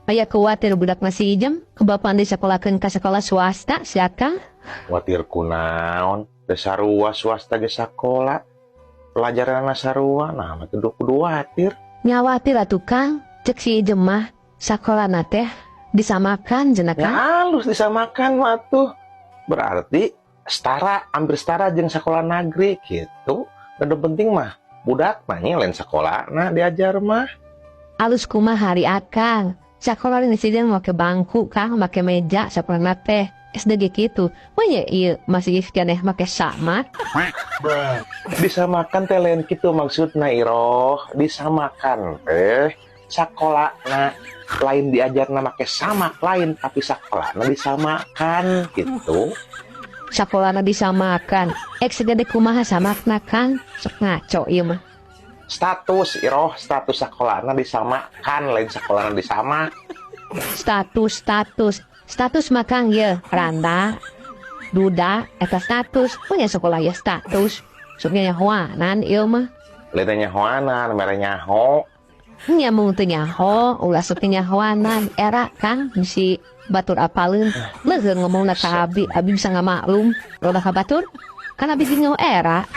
Aya kuatir budak masih ijem, ku bapak disekolahkeun ka sekolah swasta, sia Kang. Kuatir kunaon? Da sarua swasta ge sakola. Pelajaran sarua, nah mah teu kudu kuatir. Nya kuatir atuh, Kang, cek si Ijem mah sakolana teh disamakan cenah, Ya Kang. Alus disamakan mah tuh. Berarti setara, hampir setara jeung sekolah negeri gitu. Dan yang penting mah budak mah nya lain sekolah nah diajar mah. Alus kumaha ari Akang? Sakola ini sih make bangku, Kang, make meja sakolana teh. SD ge kitu. Wah ya ieu masih keneh make samak. Disamakan teh lain kitu maksudna, Iroh. Disamakan teh sakola na lain diajarna make samak lain, tapi sakolana disamakan gitu. Sakolana disamakan. Ek segede kumaha samakna, Kang? Sok ngaco ieu mah. Status, Iroh, status sakolana disamakan, lain sakolana disamak. Status, status. Status mah, Kang, ye randa. Duda eta status. Punya sekolah ya status. Sok nyahoanan ieu mah. Lain nyahoanan, mere nyaho. Nya mung teu nyaho, ulah sok nyahoanan. Era, Kang, bisi batur apaleun. Leuheung ngomongna ka abi, abi bisa ngamaklum. Loba ka batur. Kan abi ge era.